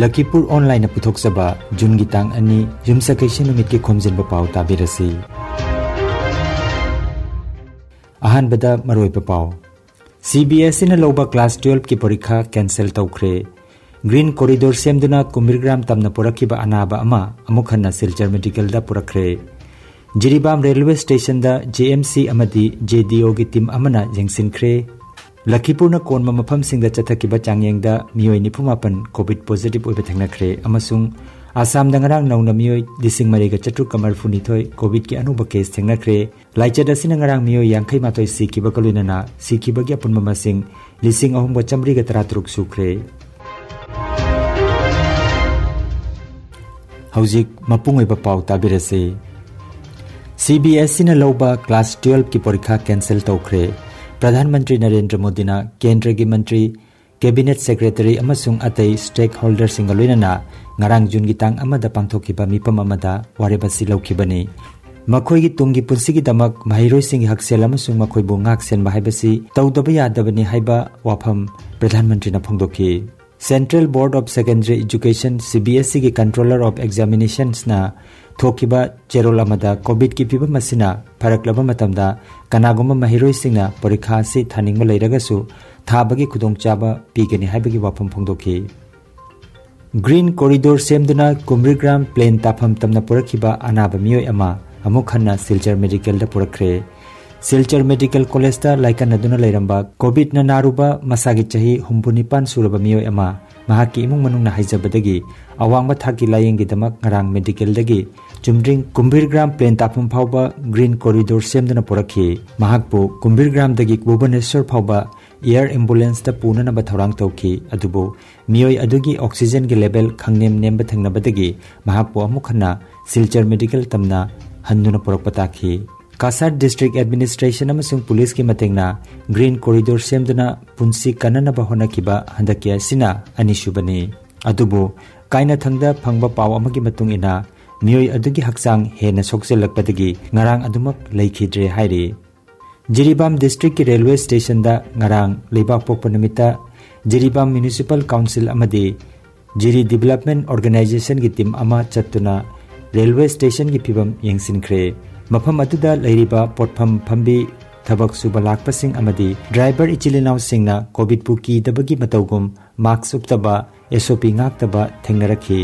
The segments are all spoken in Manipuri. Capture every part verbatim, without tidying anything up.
ꯂꯈꯤꯄꯨꯔ ꯑꯣꯟꯂꯥꯏꯟꯅ ꯄꯨꯊꯣꯛꯆꯕ ꯖꯨꯟꯒꯤ ꯇꯥꯡ ꯑꯅꯤ, ꯌꯨꯝꯁꯀꯩꯁ ꯅꯨꯃꯤꯠꯀꯤ ꯈꯣꯝꯖꯤꯟꯕ ꯄꯥꯎ ꯇꯥꯕꯤꯔꯁꯤ꯫ ꯑꯍꯥꯟꯕꯗ ꯃꯔꯨꯑꯣꯏꯕ ꯄꯥꯎ꯫ ꯁꯤ ꯕꯤ ꯑꯦꯁ ꯏꯅ ꯂꯧꯕ ꯀ꯭ꯂꯥꯁ ꯇꯨꯌꯦꯜꯐꯀꯤ ꯄꯔꯤꯈꯥ ꯀꯦꯟꯁꯦꯜ ꯇꯧꯈ꯭ꯔꯦ꯫ ꯒ꯭ꯔꯤꯟ ꯀꯣꯔꯤꯗꯣꯔ ꯁꯦꯝꯗꯨꯅ ꯀꯨꯝꯕꯤꯔꯒ꯭ꯔꯥꯝ ꯇꯝꯅ ꯄꯨꯔꯛꯈꯤꯕ ꯑꯅꯥꯕ ꯑꯃ ꯑꯃꯨꯛ ꯍꯟꯅ ꯁꯤꯜꯆꯔ ꯃꯦꯗꯤꯀꯦꯜꯗ ꯄꯨꯔꯛꯈ꯭ꯔꯦ꯫ ꯖꯤꯔꯤꯕꯥꯝ ꯔꯦꯜꯋꯦ ꯁ꯭ꯇꯦꯁꯟꯗ ꯖꯦ ꯑꯦꯝ ꯁꯤ ꯑꯃꯗꯤ ꯖꯦ ꯗꯤ ꯑꯣꯒꯤ ꯇꯤꯝ ꯑꯃꯅ ꯌꯦꯡꯁꯤꯟꯈ꯭ꯔꯦ꯫ ꯂꯈꯤꯄꯨꯔꯅ ꯀꯣꯟꯕ ꯃꯐꯝꯁꯤꯡꯗ ꯆꯠꯊꯈꯤꯕ ꯆꯥꯡꯌꯦꯡꯗ ꯃꯤꯑꯣꯏ ꯅꯤꯐꯨ ꯃꯥꯄꯟ ꯀꯣꯚꯤꯗ ꯄꯣꯖꯤꯇꯤꯚ ꯑꯣꯏꯕ ꯊꯦꯡꯅꯈ꯭ꯔꯦ ꯑꯃꯁꯨꯡ ꯑꯁꯥꯝꯗ ꯉꯔꯥꯡ ꯅꯧꯅ ꯃꯤꯑꯣꯏ ꯂꯤꯁꯤꯡ ꯃꯔꯤꯒ ꯆꯥꯇ꯭ꯔꯨꯛꯀ ꯃꯔꯤꯐꯨꯅꯤꯊꯣꯏ ꯀꯣꯚꯤꯗꯀꯤ ꯑꯅꯧꯕ ꯀꯦꯁ ꯊꯦꯡꯅꯈ꯭ꯔꯦ꯫ ꯂꯥꯏꯆꯠ ꯑꯁꯤꯅ ꯉꯔꯥꯡ ꯃꯤꯑꯣꯏ ꯌꯥꯡꯈꯩ ꯃꯥꯊꯣꯏ ꯁꯤꯈꯤꯕꯒ ꯂꯣꯏꯅꯅ ꯁꯤꯈꯤꯕꯒꯤ ꯑꯄꯨꯟꯕ ꯃꯁꯤꯡ ꯂꯤꯁꯤꯡ ꯑꯍꯨꯝꯒ ꯆꯥꯃꯔꯤꯒ ꯇꯔꯥꯇꯔꯨꯛ ꯁꯨꯈ꯭ꯔꯦ꯫ ꯍꯧꯖꯤꯛ ꯃꯄꯨꯡ ꯑꯣꯏꯕ ꯄꯥꯎ ꯇꯥꯕꯤꯔꯁꯤ꯫ ꯁꯤ ꯕꯤ ꯑꯦꯁ ꯏꯅ ꯂꯧꯕ ꯀ꯭ꯂꯥꯁ ꯇꯨꯌꯦꯜꯐꯀꯤ ꯄꯔꯤꯈꯥ ꯀꯦꯟꯁꯦꯜ ꯇꯧꯈ꯭ꯔꯦ꯫ ꯄ꯭ꯔꯙꯥꯟ ꯃꯟꯇ꯭ꯔꯤ ꯅꯔꯦꯟꯗ꯭ꯔ ꯃꯣꯗꯤꯅ ꯀꯦꯟꯗ꯭ꯔꯒꯤ ꯃꯟꯇ꯭ꯔꯤ, ꯀꯦꯕꯤꯅꯦꯠ ꯁꯦꯀ꯭ꯔꯦꯇꯔꯤ ꯑꯃꯁꯨꯡ ꯑꯇꯩ ꯁ꯭ꯇꯦꯛ ꯍꯣꯜꯗꯔꯁꯤꯡꯒ ꯂꯣꯏꯅꯅ ꯉꯔꯥꯡ ꯖꯨꯟꯒꯤ ꯇꯥꯡ ꯑꯃꯗ ꯄꯥꯡꯊꯣꯛꯈꯤꯕ ꯃꯤꯐꯝ ꯑꯃꯗ ꯋꯥꯔꯦꯞ ꯑꯁꯤ ꯂꯧꯈꯤꯕꯅꯤ꯫ ꯃꯈꯣꯏꯒꯤ ꯇꯨꯡꯒꯤ ꯄꯨꯟꯁꯤꯒꯤꯗꯃꯛ ꯃꯍꯩꯔꯣꯏꯁꯤꯡꯒꯤ ꯍꯛꯁꯦꯜ ꯑꯃꯁꯨꯡ ꯃꯈꯣꯏꯕꯨ ꯉꯥꯛ ꯁꯦꯟꯕ ꯍꯥꯏꯕꯁꯤ ꯇꯧꯗꯕ ꯌꯥꯗꯕꯅꯤ ꯍꯥꯏꯕ ꯋꯥꯐꯝ ꯄ꯭ꯔꯙꯥꯟ ꯃꯟꯇ꯭ꯔꯤꯅ ꯐꯣꯡꯗꯣꯛꯈꯤ꯫ Central Board of Secondary Education, C B S ꯏꯒꯤ Controller of Examinationsꯅ ꯊꯣꯛꯈꯤꯕ ꯆꯦꯔꯣꯜ ꯑꯃꯗ ꯀꯣꯚꯤꯗꯀꯤ ꯐꯤꯚꯝ ꯑꯁꯤꯅ ꯐꯔꯛꯂꯕ ꯃꯇꯝꯗ ꯀꯅꯥꯒꯨꯝꯕ ꯃꯍꯩꯔꯣꯏꯁꯤꯡꯅ ꯄꯔꯤꯈꯥ ꯑꯁꯤ ꯊꯥꯅꯤꯡꯕ ꯂꯩꯔꯒꯁꯨ ꯊꯥꯕꯒꯤ ꯈꯨꯗꯣꯡꯆꯥꯕ ꯄꯤꯒꯅꯤ ꯍꯥꯏꯕꯒꯤ ꯋꯥꯐꯝ ꯐꯣꯡꯗꯣꯛꯈꯤ꯫ ꯒ꯭ꯔꯤꯟ ꯀꯣꯔꯤꯗꯣꯔ ꯁꯦꯝꯗꯨꯅ ꯀꯨꯝꯕ꯭ꯔꯤꯒ꯭ꯔꯥꯝ ꯄ꯭ꯂꯦꯟ ꯇꯥꯐꯝ ꯇꯝꯅ ꯄꯨꯔꯛꯈꯤꯕ ꯑꯅꯥꯕ ꯃꯤꯑꯣꯏ ꯑꯃ ꯑꯃꯨꯛ ꯍꯟꯅ ꯁꯤꯜꯆꯔ ꯃꯦꯗꯤꯀꯦꯜꯗ ꯄꯨꯔꯛꯈ꯭ꯔꯦ꯫ ꯁꯤꯜꯆꯔ ꯃꯦꯗꯤꯀꯦꯜ ꯀꯣꯂꯦꯖꯇ ꯂꯥꯏꯀꯠꯅꯗꯨꯅ ꯂꯩꯔꯝꯕ ꯀꯣꯚꯤꯗꯅ ꯅꯥꯔꯨꯕ ꯃꯁꯥꯒꯤ ꯆꯍꯤ ꯍꯨꯝꯐꯨ ꯅꯤꯄꯥꯟ ꯁꯨꯔꯕ ꯃꯤꯑꯣꯏ ꯑꯃ ꯃꯍꯥꯛꯀꯤ ꯏꯃꯨꯡ ꯃꯅꯨꯡꯅ ꯍꯥꯏꯖꯕꯗꯒꯤ ꯑꯋꯥꯡꯕ ꯊꯥꯛꯀꯤ ꯂꯥꯌꯦꯡꯒꯤꯗꯃꯛ ꯉꯔꯥꯡ ꯃꯦꯗꯤꯀꯦꯜꯗꯒꯤ ꯆꯨꯝꯗ꯭ꯔꯤꯡ ꯀꯨꯝꯕꯤꯔꯒ꯭ꯔꯥꯝ ꯄ꯭ꯂꯦꯟ ꯇꯥꯐꯝ ꯐꯥꯎꯕ ꯒ꯭ꯔꯤꯟ ꯀꯣꯔꯤꯗꯣꯔ ꯁꯦꯝꯗꯨꯅ ꯄꯨꯔꯛꯈꯤ꯫ ꯃꯍꯥꯛꯄꯨ ꯀꯨꯝꯕꯤꯔꯒ꯭ꯔꯥꯝꯗꯒꯤ ꯚꯨꯕꯅꯦꯁ꯭ꯋꯔ ꯐꯥꯎꯕ ꯑꯦꯌꯔ ꯑꯦꯝꯕꯨꯂꯦꯟꯁꯇ ꯄꯨꯅꯅꯕ ꯊꯧꯔꯥꯡ ꯇꯧꯈꯤ꯫ ꯑꯗꯨꯕꯨ ꯃꯤꯑꯣꯏ ꯑꯗꯨꯒꯤ ꯑꯣꯛꯁꯤꯖꯦꯟꯒꯤ ꯂꯦꯚꯦꯜ ꯈꯪꯅꯦꯝ ꯅꯦꯝꯕ ꯊꯦꯡꯅꯕꯗꯒꯤ ꯃꯍꯥꯛꯄꯨ ꯑꯃꯨꯛ ꯍꯟꯅ ꯁꯤꯜꯆꯔ ꯃꯦꯗꯤꯀꯦꯜ ꯇꯝꯅ ꯍꯟꯗꯨꯅ ꯄꯨꯔꯛꯄ ꯇꯥꯈꯤ꯫ ꯀꯁꯥꯔ ꯗꯤꯁꯇ꯭ꯔꯤꯛ ꯑꯦꯗꯃꯤꯅꯤꯁꯇ꯭ꯔꯦꯁꯟ ꯑꯃꯁꯨꯡ ꯄꯨꯂꯤꯁꯀꯤ ꯃꯇꯦꯡꯅ ꯒ꯭ꯔꯤꯟ ꯀꯣꯔꯤꯗꯣꯔ ꯁꯦꯝꯗꯨꯅ ꯄꯨꯟꯁꯤ ꯀꯟꯅꯅꯕ ꯍꯣꯠꯅꯈꯤꯕ ꯍꯟꯗꯛꯀꯤ ꯑꯁꯤꯅ ꯑꯅꯤꯁꯨꯕꯅꯤ꯫ ꯑꯗꯨꯕꯨ ꯀꯥꯏꯅꯊꯪꯗ ꯐꯪꯕ ꯄꯥꯎ ꯑꯃꯒꯤ ꯃꯇꯨꯡ ꯏꯟꯅ ꯃꯤꯑꯣꯏ ꯑꯗꯨꯒꯤ ꯍꯛꯆꯥꯡ ꯍꯦꯟꯅ ꯁꯣꯛꯆꯤꯜꯂꯛꯄꯗꯒꯤ ꯉꯔꯥꯡ ꯑꯗꯨꯃꯛ ꯂꯩꯈꯤꯗ꯭ꯔꯦ ꯍꯥꯏꯔꯤ꯫ ꯖꯤꯔꯤꯕꯥꯝ ꯗꯤꯁꯇ꯭ꯔꯤꯛꯀꯤ ꯔꯦꯜꯋꯦ ꯁ꯭ꯇꯦꯁꯟꯗ ꯉꯔꯥꯡ ꯂꯩꯕꯥꯛꯄꯣꯛꯄ ꯅꯨꯃꯤꯠꯇ ꯖꯤꯔꯤꯕꯥꯝ ꯃ꯭ꯌꯨꯅꯤꯁꯤꯄꯥꯜ ꯀꯥꯎꯟꯁꯤꯜ ꯑꯃꯗꯤ ꯖꯤꯔꯤ ꯗꯤꯕꯦꯂꯞꯃꯦꯟ ꯑꯣꯔꯒꯅꯥꯏꯖꯦꯁꯟꯒꯤ ꯇꯤꯝ ꯑꯃ ꯆꯠꯇꯨꯅ ꯔꯦꯜꯋꯦ ꯁ꯭ꯇꯦꯁꯟꯒꯤ ꯐꯤꯕꯝ ꯌꯦꯡꯁꯤꯟꯈ꯭ꯔꯦ꯫ ꯃꯐꯝ ꯑꯗꯨꯗ ꯂꯩꯔꯤꯕ ꯄꯣꯠꯐꯝ ꯐꯝꯕꯤ, ꯊꯕꯛ ꯁꯨꯕ ꯂꯥꯛꯄꯁꯤꯡ ꯑꯃꯗꯤ ꯗ꯭ꯔꯥꯏꯚꯔ ꯏꯆꯤꯜ ꯏꯅꯥꯎꯁꯤꯡꯅ ꯀꯣꯚꯤꯗꯄꯨ ꯀꯤꯗꯕꯒꯤ ꯃꯇꯧꯒꯨꯝ ꯃꯥꯁꯛ ꯎꯞꯇꯕ, ꯑꯦꯁ ꯑꯣ ꯄꯤ ꯉꯥꯛꯇꯕ ꯊꯦꯡꯅꯔꯛꯈꯤ꯫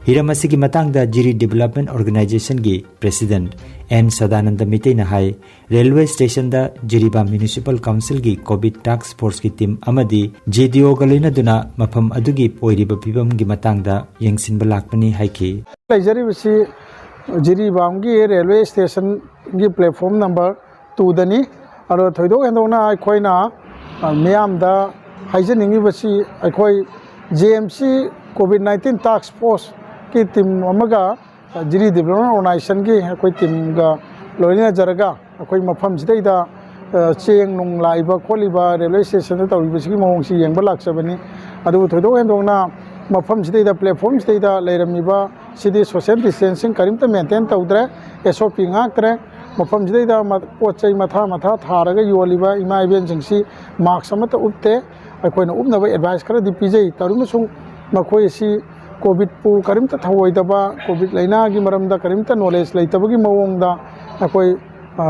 ꯍꯤꯔꯝ ꯑꯁꯤꯒꯤ ꯃꯇꯥꯡꯗ ꯖꯤꯔꯤ ꯗꯤꯕꯦꯂꯞꯃꯦꯟ ꯑꯣꯔꯒꯅꯥꯏꯖꯦꯁꯟꯒꯤ ꯄ꯭ꯔꯦꯁꯤꯗꯦꯟꯠ ꯑꯦꯟ ꯁꯗꯥꯅꯟꯗ ꯃꯤꯇꯩꯅ ꯍꯥꯏ, ꯔꯦꯜꯋꯦ ꯁ꯭ꯇꯦꯁꯟꯗ ꯖꯤꯔꯤꯕꯥꯝ ꯃ꯭ꯌꯨꯅꯤꯁꯤꯄꯥꯜ ꯀꯥꯎꯟꯁꯤꯜꯒꯤ ꯀꯣꯚꯤꯗ ꯇꯥꯁꯛ ꯐꯣꯔꯁꯀꯤ ꯇꯤꯝ ꯑꯃꯗꯤ ꯖꯦ ꯗꯤ ꯑꯣꯒ ꯂꯣꯏꯅꯗꯨꯅ ꯃꯐꯝ ꯑꯗꯨꯒꯤ ꯑꯣꯏꯔꯤꯕ ꯐꯤꯕꯝꯒꯤ ꯃꯇꯥꯡꯗ ꯌꯦꯡꯁꯤꯟꯕ ꯂꯥꯛꯄꯅꯤ ꯍꯥꯏꯈꯤ꯫ ꯂꯩꯖꯔꯤꯕꯁꯤ ꯖꯤꯔꯤꯕꯥꯝꯒꯤ ꯔꯦꯜꯋꯦ ꯁ꯭ꯇꯦꯁꯟꯒꯤ ꯄ꯭ꯂꯦꯠꯐꯣꯝ ꯅꯝꯕꯔ ꯇꯨꯗꯅꯤ꯫ ꯑꯗꯣ ꯊꯣꯏꯗꯣꯛ ꯍꯦꯟꯗꯣꯛꯅ ꯑꯩꯈꯣꯏꯅ, ꯑ, ꯃꯤꯌꯥꯝꯗ ꯍꯥꯏꯖꯅꯤꯡꯉꯤꯕꯁꯤ, ꯑꯩꯈꯣꯏ J M C Covid nineteen task ꯐꯣꯔꯁꯀꯤ ꯇꯤꯝ ꯑꯃꯒ, ꯑ, ꯖꯤꯔꯤ ꯗꯤꯕꯦꯂꯞꯃꯦꯟ ꯑꯣꯔꯒꯅꯥꯏꯖꯦꯁꯟꯒꯤ ꯑꯩꯈꯣꯏ ꯇꯤꯝꯒ ꯂꯣꯏꯅꯖꯔꯒ ꯑꯩꯈꯣꯏ ꯃꯐꯝꯁꯤꯗꯩꯗ, ꯑ, ꯆꯦꯡ ꯅꯨꯡ ꯂꯥꯛꯏꯕ ꯈꯣꯠꯂꯤꯕ ꯔꯦꯜꯋꯦ ꯁ꯭ꯇꯦꯁꯟꯗ ꯇꯧꯔꯤꯕꯁꯤꯒꯤ ꯃꯑꯣꯡꯁꯤ ꯌꯦꯡꯕ ꯂꯥꯛꯆꯕꯅꯤ꯫ ꯑꯗꯨꯕꯨ ꯊꯣꯏꯗꯣꯛ ꯍꯦꯟꯗꯣꯛꯅ ꯃꯐꯝꯁꯤꯗꯩꯗ, ꯄ꯭ꯂꯦꯠꯐꯣꯝꯁꯤꯗꯩꯗ ꯂꯩꯔꯝꯃꯤꯕ ꯁꯤꯗꯤ ꯁꯣꯁꯤꯌꯦꯜ ꯗꯤꯁꯇꯦꯟꯁꯤꯡ ꯀꯔꯤꯝꯇ ꯃꯦꯟꯇꯦꯟ ꯇꯧꯗ꯭ꯔꯦ, ꯑꯦꯁ ꯑꯣ ꯄꯤ ꯉꯥꯛꯇ꯭ꯔꯦ꯫ ꯃꯐꯝꯁꯤꯗꯩꯗ ꯃ-, ꯄꯣꯠ ꯆꯩ ꯃꯊꯥ ꯃꯊꯥ ꯊꯥꯔꯒ ꯌꯣꯜꯂꯤꯕ ꯏꯃꯥ ꯏꯕꯦꯟꯁꯤꯡꯁꯤ ꯃꯥꯁꯛ ꯑꯃꯠꯇ ꯎꯞꯇꯦ꯫ ꯑꯩꯈꯣꯏꯅ ꯎꯞꯅꯕ ꯑꯦꯗꯚꯥꯏꯁ ꯈꯔꯗꯤ ꯄꯤꯖꯩ, ꯇꯧꯔꯤꯕꯁꯨ ꯃꯈꯣꯏ ꯑꯁꯤ ꯀꯣꯚꯤꯗꯄꯨ ꯀꯔꯤꯝꯇ ꯊꯧꯑꯣꯏꯗꯕ, ꯀꯣꯚꯤꯗ ꯂꯥꯏꯅꯥꯒꯤ ꯃꯔꯝꯗ ꯀꯔꯤꯝꯇ ꯅꯣꯂꯦꯖ ꯂꯩꯇꯕꯒꯤ ꯃꯑꯣꯡꯗ ꯑꯩꯈꯣꯏ, ꯑ,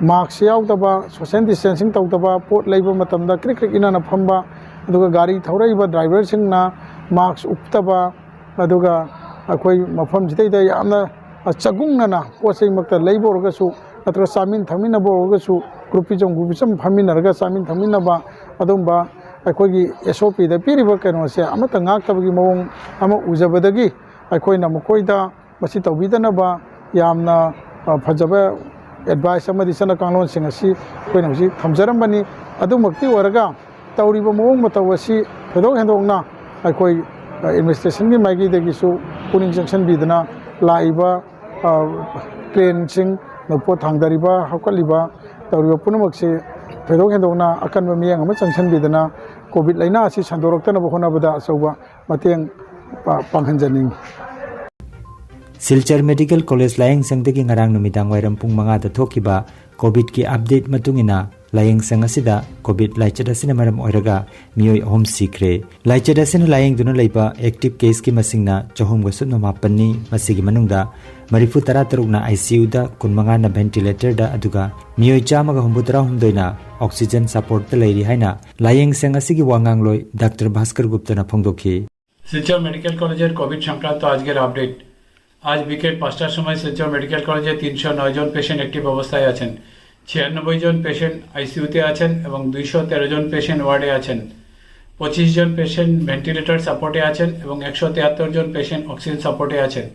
ꯃꯥꯁꯛ ꯌꯥꯎꯗꯕ, ꯁꯣꯁꯤꯌꯦꯜ ꯗꯤꯁꯇꯦꯟꯁꯤꯡ ꯇꯧꯗꯕ, ꯄꯣꯠ ꯂꯩꯕ ꯃꯇꯝꯗ ꯀ꯭ꯔꯤꯛ ꯀ꯭ꯔꯤꯛ ꯏꯟꯅꯅ ꯐꯝꯕ, ꯑꯗꯨꯒ ꯒꯥꯔꯤ ꯊꯧꯔꯛꯏꯕ ꯗ꯭ꯔꯥꯏꯚꯔꯁꯤꯡꯅ ꯃꯥꯁꯛ ꯎꯞꯇꯕ, ꯑꯗꯨꯒ ꯑꯩꯈꯣꯏ ꯃꯐꯝꯁꯤꯗꯩꯗ ꯌꯥꯝꯅ ꯆꯒꯨꯡꯅꯅ ꯄꯣꯠ ꯆꯩꯃꯛꯇ ꯂꯩꯕ ꯑꯣꯏꯔꯒꯁꯨ, ꯅꯠꯇ꯭ꯔꯒ ꯆꯥꯃꯤꯟ ꯊꯛꯃꯤꯟꯅꯕ ꯑꯣꯏꯔꯒꯁꯨ, ꯒ꯭ꯔꯨꯞ ꯄꯤꯖꯝ ꯒ꯭ꯔꯨꯞ ꯄꯤꯖꯝ ꯐꯝꯃꯤꯟꯅꯔꯒ ꯆꯥꯃꯤꯟ ꯊꯛꯃꯤꯟꯅꯕ, ꯑꯗꯨꯝꯕ ꯑꯩꯈꯣꯏꯒꯤ ꯑꯦꯁ ꯑꯣ ꯄꯤꯗ ꯄꯤꯔꯤꯕ ꯀꯩꯅꯣꯁꯦ ꯑꯃꯠꯇ ꯉꯥꯛꯇꯕꯒꯤ ꯃꯑꯣꯡ ꯑꯃ ꯎꯖꯕꯗꯒꯤ ꯑꯩꯈꯣꯏꯅ ꯃꯈꯣꯏꯗ ꯃꯁꯤ ꯇꯧꯕꯤꯗꯅꯕ ꯌꯥꯝꯅ, ꯑ, ꯐꯖꯕ ꯑꯦꯗꯚꯥꯏꯁ ꯑꯃꯗꯤ ꯆꯠꯅ ꯀꯥꯡꯂꯣꯟꯁꯤꯡ ꯑꯁꯤ ꯑꯩꯈꯣꯏꯅ ꯍꯧꯖꯤꯛ ꯊꯝꯖꯔꯝꯕꯅꯤ꯫ ꯑꯗꯨꯃꯛꯇꯤ ꯑꯣꯏꯔꯒ ꯇꯧꯔꯤꯕ ꯃꯑꯣꯡ ꯃꯇꯧ ꯑꯁꯤ ꯊꯣꯏꯗꯣꯛ ꯍꯦꯟꯗꯣꯛꯅ ꯑꯩꯈꯣꯏ, ꯑ, ꯑꯦꯗꯃꯤꯅꯤꯁꯇ꯭ꯔꯦꯁꯟꯒꯤ ꯃꯥꯏꯀꯩꯗꯒꯤꯁꯨ ꯄꯨꯛꯅꯤꯡ ꯆꯪꯁꯤꯟꯕꯤꯗꯅ ꯂꯥꯛꯏꯕ, ꯑ, ꯀ꯭ꯔꯦꯟꯁꯤꯡ, ꯄꯣꯠ ꯊꯥꯡꯗꯔꯤꯕ, ꯍꯥꯞꯀꯠꯂꯤꯕ, ꯇꯧꯔꯤꯕ ꯄꯨꯝꯅꯃꯛꯁꯤ ꯊꯣꯏꯗꯣꯛ ꯍꯦꯟꯗꯣꯛꯅ ꯑꯀꯟꯕ ꯃꯤꯠꯌꯦꯡ ꯑꯃ ꯆꯪꯁꯤꯟꯕꯤꯗꯅ ꯀꯣꯚꯤꯗ ꯂꯥꯏꯅꯥ ꯑꯁꯤ ꯁꯟꯗꯣꯔꯛꯇꯅꯕ ꯍꯣꯠꯅꯕꯗ ꯑꯆꯧꯕ ꯃꯇꯦꯡ ꯄꯥ-, ꯄꯥꯡꯍꯟꯖꯅꯤꯡꯏ꯫ ꯁꯤꯜꯆꯔ ꯃꯦꯗꯤꯀꯦꯜ ꯀꯣꯂꯦꯖ ꯂꯥꯌꯦꯡ ꯁꯪꯗꯒꯤ ꯉꯔꯥꯡ ꯅꯨꯃꯤꯗꯥꯡ ꯋꯥꯏꯔꯝ ꯄꯨꯡ ꯃꯉꯥꯗ ꯊꯣꯛꯈꯤꯕ ꯀꯣꯚꯤꯗꯀꯤ ꯑꯞꯗꯦꯠ ꯃꯇꯨꯡ ꯏꯟꯅ, ꯂꯥꯏꯌꯦꯡꯁꯪ ꯑꯁꯤꯗ ꯀꯣꯚꯤꯗ ꯂꯥꯏꯆꯠ ꯑꯁꯤꯅ ꯃꯔꯝ ꯑꯣꯏꯔꯒ ꯃꯤꯑꯣꯏ ꯑꯍꯨꯝ ꯁꯤꯈ꯭ꯔꯦ꯫ ꯂꯥꯏꯆꯠ ꯑꯁꯤꯅ ꯂꯥꯌꯦꯡꯗꯨꯅ ꯂꯩꯕ ꯑꯦꯛꯇꯤꯚ ꯀꯦꯁꯀꯤ ꯃꯁꯤꯡꯅ ꯆꯍꯨꯝꯒ ꯁꯨꯞꯅ ꯃꯥꯄꯟꯅꯤ꯫ ꯃꯁꯤꯒꯤ ꯃꯅꯨꯡꯗ ꯃꯔꯤꯐꯨ ꯇꯔꯥ ꯇꯔꯨꯛꯅ ꯑꯥꯏ ꯁꯤ ꯌꯨꯗ, ꯀꯨꯟꯃꯉꯥꯅ ꯚꯦꯟꯇꯤꯂꯦꯇꯔꯗ, ꯑꯗꯨꯒ ꯃꯤꯑꯣꯏ ꯆꯥꯝꯃꯒ ꯍꯨꯝꯐꯨ ꯇꯔꯥ ꯍꯨꯝꯗꯣꯏꯅ ꯑꯣꯛꯁꯤꯖꯟ ꯁꯄꯣꯔꯠꯇ ꯂꯩꯔꯤ ꯍꯥꯏꯅ ꯂꯥꯏꯌꯦꯡꯁꯪ ꯑꯁꯤꯒꯤ ꯋꯥ ꯉꯥꯡꯂꯣꯏ ꯗꯥꯛꯇꯔ ꯚꯥꯁꯀꯔ ꯒꯨꯞꯇꯅ ꯐꯣꯡꯗꯣꯛꯈꯤ꯫ শিলচর মেডিকেল কলেজের কোভিড সংক্রান্ত আজকের আপডেট। আজ বিকেল পাঁচটার সময় শিলচর মেডিকেল কলেজে তিনশো নয় জন পেশেন্ট অ্যাক্টিভ অবস্থায় আছেন। ছিয়ানব্বই জন পেশেন্ট আইসিইউতে আছেন এবং দুইশো তেরো জন পেশেন্ট ওয়ার্ডে আছেন। পঁচিশ জন পেশেন্ট ভেন্টিলেটর সাপোর্টে আছেন এবং একশো তিয়াত্তর জন পেশেন্ট অক্সিজেন সাপোর্টে আছেন।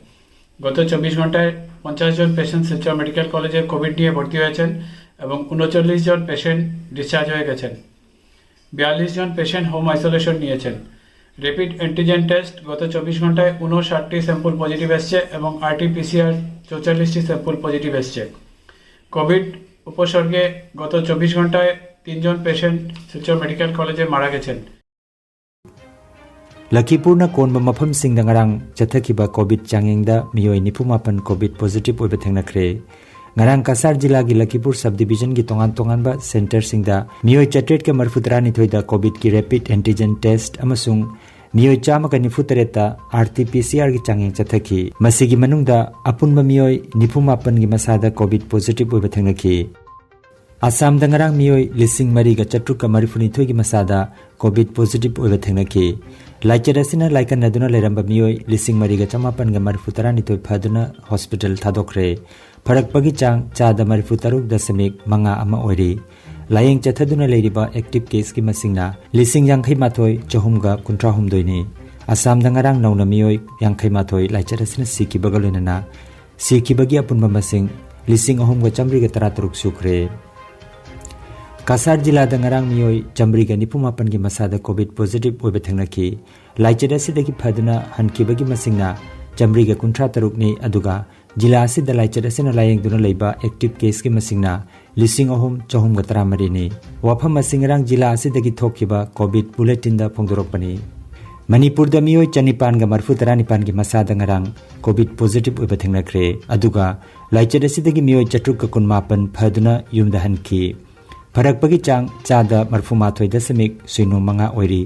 গত চব্বিশ ঘন্টায় পঞ্চাশ জন পেশেন্ট শিলচর মেডিকেল কলেজে কোভিড নিয়ে ভর্তি হয়েছেন এবং উনচল্লিশ জন পেশেন্ট ডিসচার্জ হয়ে গেছেন। বিয়াল্লিশ জন পেশেন্ট হোম আইসোলেশন নিয়েছেন। র্যাপিড অ্যান্টিজেন টেস্ট গত চব্বিশ ঘন্টায় উনষাটটি স্যাম্পল পজিটিভ এসছে এবং আরটিপিসিআর চৌচল্লিশটি স্যাম্পল পজিটিভ এসছে। কোভিড উপসর্গে গত চব্বিশ ঘন্টায় তিনজন পেশেন্ট শিলচর মেডিকেল কলেজে মারা গেছেন। ꯂꯈꯤꯄꯨꯔꯅ ꯀꯣꯟꯕ ꯃꯐꯝꯁꯤꯡꯗ ꯉꯔꯥꯡ ꯆꯠꯊꯈꯤꯕ ꯀꯣꯚꯤꯗ ꯆꯥꯡꯌꯦꯡꯗ ꯃꯤꯑꯣꯏ ꯅꯤꯐꯨ ꯃꯥꯄꯟ ꯀꯣꯚꯤꯗ ꯄꯣꯖꯤꯇꯤꯚ ꯑꯣꯏꯕ ꯊꯦꯡꯅꯈ꯭ꯔꯦ꯫ ꯉꯔꯥꯡ ꯀꯁꯥꯔ ꯖꯤꯂꯥꯒꯤ ꯂꯈꯤꯄꯨꯔ ꯁꯕ ꯗꯤꯚꯤꯖꯟꯒꯤ ꯇꯣꯉꯥꯟ ꯇꯣꯉꯥꯟꯕ ꯁꯦꯟꯇꯔꯁꯤꯡꯗ ꯃꯤꯑꯣꯏ ꯆꯥꯇ꯭ꯔꯦꯠꯀ ꯃꯔꯤꯐꯨ ꯇꯔꯥꯅꯤꯊꯣꯏꯗ ꯀꯣꯚꯤꯗꯀꯤ ꯔꯦꯄꯤꯗ ꯑꯦꯟꯇꯤꯖꯦꯟ ꯇꯦꯁ꯭ꯠ ꯑꯃꯁꯨꯡ ꯃꯤꯑꯣꯏ ꯆꯥꯝꯃꯒ ꯅꯤꯐꯨ ꯇꯔꯦꯠꯇ ꯑꯥꯔ ꯇꯤ ꯄꯤ ꯁꯤ ꯑꯥꯔꯒꯤ ꯆꯥꯡꯌꯦꯡ ꯆꯠꯊꯈꯤ꯫ ꯃꯁꯤꯒꯤ ꯃꯅꯨꯡꯗ ꯑꯄꯨꯟꯕ ꯃꯤꯑꯣꯏ ꯅꯤꯐꯨ ꯃꯥꯄꯟꯒꯤ ꯃꯁꯥꯗ ꯀꯣꯚꯤꯗ ꯄꯣꯖꯤꯇꯤꯚ ꯑꯣꯏꯕ ꯊꯦꯡꯅꯈꯤ꯫ ꯑꯁꯥꯝꯗ ꯉꯔꯥꯡ ꯃꯤꯑꯣꯏ ꯂꯤꯁꯤꯡ ꯃꯔꯤꯒ ꯆꯥꯇ꯭ꯔꯨꯛꯀ ꯃꯔꯤꯐꯨꯅꯤꯊꯣꯏꯒꯤ ꯃꯁꯥꯗ ꯀꯣꯚꯤꯗ ꯄꯣꯖꯤꯇꯤꯚ ꯑꯣꯏꯕ ꯊꯦꯡꯅꯈꯤ꯫ ꯂꯥꯏꯆꯠ ꯑꯁꯤꯅ ꯂꯥꯏꯀꯠꯅꯗꯨꯅ ꯂꯩꯔꯝꯕ ꯃꯤꯑꯣꯏ ꯂꯤꯁꯤꯡ ꯃꯔꯤꯒ ꯆꯃꯥꯄꯟꯒ ꯃꯔꯤꯐꯨ ꯇꯔꯥꯅꯤꯊꯣꯏ ꯐꯗꯨꯅ ꯍꯣꯁꯄꯤꯇꯥꯜ ꯊꯥꯗꯣꯛꯈ꯭ꯔꯦ꯫ ꯐꯔꯛꯄꯒꯤ ꯆꯥꯡ ꯆꯥꯗ ꯃꯔꯤꯐꯨ ꯇꯔꯨꯛ ꯗꯁꯃꯤꯛ ꯃꯉꯥ ꯑꯃ ꯑꯣꯏꯔꯤ꯫ ꯂꯥꯌꯦꯡ ꯆꯠꯊꯗꯨꯅ ꯂꯩꯔꯤꯕ ꯑꯦꯛꯇꯤꯚ ꯀꯦꯁꯀꯤ ꯃꯁꯤꯡꯅ ꯂꯤꯁꯤꯡ ꯌꯥꯡꯈꯩ ꯃꯥꯊꯣꯏ ꯆꯍꯨꯝꯒ ꯀꯨꯟꯊ꯭ꯔꯥ ꯍꯨꯝꯗꯣꯏꯅꯤ꯫ ꯑꯁꯥꯝꯗ ꯉꯔꯥꯡ ꯅꯧꯅ ꯃꯤꯑꯣꯏ ꯌꯥꯡꯈꯩ ꯃꯥꯊꯣꯏ ꯂꯥꯏꯆꯠ ꯑꯁꯤꯅ ꯁꯤꯈꯤꯕꯒ ꯂꯣꯏꯅꯅ ꯁꯤꯈꯤꯕꯒꯤ ꯑꯄꯨꯟꯕ ꯃꯁꯤꯡ ꯂꯤꯁꯤꯡ ꯑꯍꯨꯝꯒ ꯆꯥꯃꯔꯤꯒ ꯇꯔꯥ ꯇꯔꯨꯛ ꯁꯨꯈ꯭ꯔꯦ꯫ ꯀꯁꯥꯔ ꯖꯤꯂꯥꯗ ꯉꯔꯥꯡ ꯃꯤꯑꯣꯏ ꯆꯥꯃꯔꯤꯒ ꯅꯤꯐꯨ ꯃꯥꯄꯟꯒꯤ ꯃꯁꯥꯗ ꯀꯣꯚꯤꯗ ꯄꯣꯖꯤꯇꯤꯚ ꯑꯣꯏꯕ ꯊꯦꯡꯅꯈꯤ꯫ ꯂꯥꯏꯆꯠ ꯑꯁꯤꯗꯒꯤ ꯐꯗꯨꯅ ꯍꯟꯈꯤꯕꯒꯤ ꯃꯁꯤꯡꯅ ꯆꯥꯃꯔꯤꯒ ꯀꯨꯟꯊ꯭ꯔꯥ ꯇꯔꯨꯛꯅꯤ, ꯑꯗꯨꯒ ꯖꯤꯂꯥ ꯑꯁꯤꯗ ꯂꯥꯏꯆꯠ ꯑꯁꯤꯅ ꯂꯥꯌꯦꯡꯗꯨꯅ ꯂꯩꯕ ꯑꯦꯛꯇꯤꯚ ꯀꯦꯁꯀꯤ ꯃꯁꯤꯡꯅ ꯂꯤꯁꯤꯡ ꯑꯍꯨꯝ ꯆꯍꯨꯝꯒ ꯇꯔꯥꯃꯔꯤꯅꯤ꯫ ꯋꯥꯐꯝ ꯑꯁꯤ ꯉꯔꯥꯡ ꯖꯤꯂꯥ ꯑꯁꯤꯗꯒꯤ ꯊꯣꯛꯈꯤꯕ ꯀꯣꯚꯤꯗ ꯕꯨꯂꯦꯇꯤꯟꯗ ꯐꯣꯡꯗꯣꯔꯛꯄꯅꯤ꯫ ꯃꯅꯤꯄꯨꯔꯗ ꯃꯤꯑꯣꯏ ꯆꯅꯤꯄꯥꯟꯒ ꯃꯔꯤꯐꯨ ꯇꯔꯥꯅꯤꯄꯥꯟꯒꯤ ꯃꯁꯥꯗ ꯉꯔꯥꯡ ꯀꯣꯚꯤꯗ ꯄꯣꯖꯤꯇꯤꯚ ꯑꯣꯏꯕ ꯊꯦꯡꯅꯈ꯭ꯔꯦ, ꯑꯗꯨꯒ ꯂꯥꯏꯆꯠ ꯑꯁꯤꯗꯒꯤ ꯃꯤꯑꯣꯏ ꯆꯥꯇ꯭ꯔꯨꯛꯀ ꯀꯨꯟꯃꯥꯄꯟ ꯐꯗꯨꯅ ꯌꯨꯝꯗ ꯍꯟꯈꯤ꯫ ꯐꯔꯛꯄꯒꯤ ꯆꯥꯡ ꯆꯥꯗ ꯃꯔꯐꯨ ꯃꯥꯊꯣꯏ ꯗꯁꯃꯤꯛ ꯁꯤꯅꯣ ꯃꯉꯥ ꯑꯣꯏꯔꯤ꯫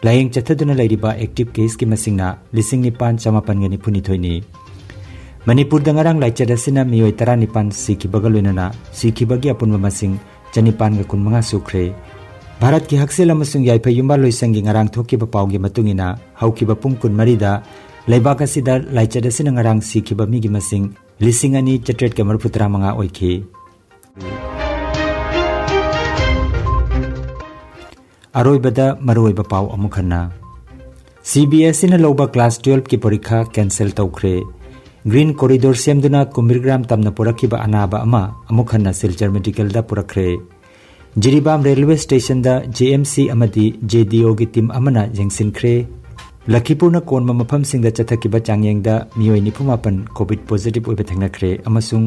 ꯂꯥꯌꯦꯡ ꯆꯠꯊꯗꯨꯅ ꯂꯩꯔꯤꯕ active caseꯀꯤ ꯃꯁꯤꯡꯅ ꯂꯤꯁꯤꯡ ꯅꯤꯄꯥꯟ ꯆꯥꯃꯥꯄꯟꯒ ꯅꯤꯐꯨ ꯅꯤꯊꯣꯏꯅꯤ꯫ ꯃꯅꯤꯄꯨꯔꯗ ꯉꯔꯥꯡ ꯂꯥꯏꯆꯠ ꯑꯁꯤꯅ ꯃꯤꯑꯣꯏ ꯇꯔꯥꯅꯤꯄꯥꯟ ꯁꯤꯈꯤꯕꯒ ꯂꯣꯏꯅꯅ ꯁꯤꯈꯤꯕꯒꯤ ꯑꯄꯨꯟꯕ ꯃꯁꯤꯡ ꯆꯅꯤꯄꯥꯟꯒ ꯀꯨꯟꯃꯉꯥ ꯁꯨꯈ꯭ꯔꯦ꯫ ꯚꯥꯔꯠꯀꯤ ꯍꯛꯁꯦꯜ ꯑꯃꯁꯨꯡ ꯌꯥꯏꯐ ꯌꯨꯝꯕꯥꯜ ꯂꯣꯏꯁꯪꯒꯤ ꯉꯔꯥꯡ ꯊꯣꯛꯈꯤꯕ ꯄꯥꯎꯒꯤ ꯃꯇꯨꯡ ꯏꯟꯅ, ꯍꯧꯈꯤꯕ ꯄꯨꯡ ꯀꯨꯟꯃꯔꯤꯗ ꯂꯩꯕꯥꯛ ꯑꯁꯤꯗ ꯂꯥꯏꯆꯠ ꯑꯁꯤꯅ ꯉꯔꯥꯡ ꯁꯤꯈꯤꯕ ꯃꯤꯒꯤ ꯃꯁꯤꯡ ꯂꯤꯁꯤꯡ ꯑꯅꯤ ꯆꯥꯇ꯭ꯔꯦꯠꯀ ꯃꯔꯐꯨ ꯇꯔꯥ ꯃꯉꯥ ꯑꯣꯏꯈꯤ꯫ ꯑꯔꯣꯏꯕꯗ ꯃꯔꯨꯑꯣꯏꯕ ꯄꯥꯎ ꯑꯃꯨꯛ ꯍꯟꯅ꯫ CBSEꯅ ꯂꯧꯕ class twelveꯀꯤ ꯄꯔꯤꯈꯥ cancel ꯇꯧꯈ꯭ꯔꯦ꯫ Green corridor ꯁꯦꯝꯗꯨꯅ ꯀꯨꯝꯕꯤꯔꯒ꯭ꯔꯥꯝ ꯇꯝꯅ ꯄꯨꯔꯛꯈꯤꯕ ꯑꯅꯥꯕ ꯑꯃ ꯑꯃꯨꯛ ꯍꯟꯅ ꯁꯤꯜꯆꯔ medicalꯗ ꯄꯨꯔꯛꯈ꯭ꯔꯦ꯫ ꯖꯤꯔꯤꯕꯥꯝ railway stationꯗ JMC ꯑꯃꯗꯤ JDOꯒꯤ team ꯑꯃꯅ ꯌꯦꯡꯁꯤꯟꯈ꯭ꯔꯦ꯫ ꯂꯈꯤꯄꯨꯔꯅ ꯀꯣꯟꯕ ꯃꯐꯝꯁꯤꯡꯗ ꯆꯠꯊꯈꯤꯕ ꯆꯥꯡꯌꯦꯡꯗ ꯃꯤꯑꯣꯏ ꯅꯤꯐꯨ ꯃꯥꯄꯟ COVID positive ꯑꯣꯏꯕ ꯊꯦꯡꯅꯈ꯭ꯔꯦ ꯑꯃꯁꯨꯡ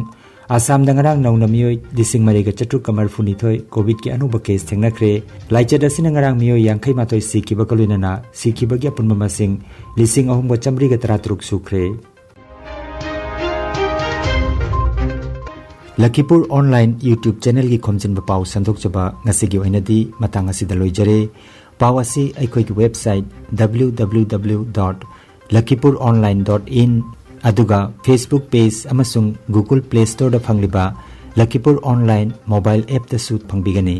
ꯑꯁꯥꯝꯗ ꯉꯔꯥꯡ ꯅꯧꯅ ꯃꯤꯑꯣꯏ ꯂꯤꯁꯤꯡ ꯃꯔꯤꯒ ꯆꯥꯇ꯭ꯔꯨꯛꯀ ꯃꯔꯤꯐꯨꯅꯤꯊꯣꯏ COVIDꯀꯤ ꯑꯅꯧꯕ case ꯊꯦꯡꯅꯈ꯭ꯔꯦ꯫ ꯂꯥꯏꯆꯠ ꯑꯁꯤꯅ ꯉꯔꯥꯡ ꯃꯤꯑꯣꯏ ꯌꯥꯡꯈꯩ ꯃꯥꯊꯣꯏ ꯁꯤꯈꯤꯕꯒ ꯂꯣꯏꯅꯅ ꯁꯤꯈꯤꯕꯒꯤ ꯑꯄꯨꯟꯕ ꯃꯁꯤꯡ ꯂꯤꯁꯤꯡ ꯑꯍꯨꯝꯒ ꯆꯥꯃꯔꯤꯒ ꯇꯔꯥꯇꯔꯨꯛ ꯁꯨꯈ꯭ꯔꯦ꯫ ꯂꯈꯤꯄꯨꯔ online YouTube channelꯒꯤ ꯈꯣꯝꯖꯤꯟꯕ ꯄꯥꯎ ꯁꯟꯗꯣꯛꯆꯕ ꯉꯁꯤꯒꯤ ꯑꯣꯏꯅꯗꯤ ꯃꯇꯥꯡ ꯑꯁꯤꯗ ꯂꯣꯏꯖꯔꯦ꯫ ꯄꯥꯎ ꯑꯁꯤ ꯑꯩꯈꯣꯏꯒꯤ website www dot lakhipur online dot in ꯑꯗꯨꯒ Facebook page ꯑꯃꯁꯨꯡ Google Play Storeꯗ ꯐꯪꯂꯤꯕ ꯂꯈꯤꯄꯨꯔ online mobile appꯇꯁꯨ ꯐꯪꯕꯤꯒꯅꯤ꯫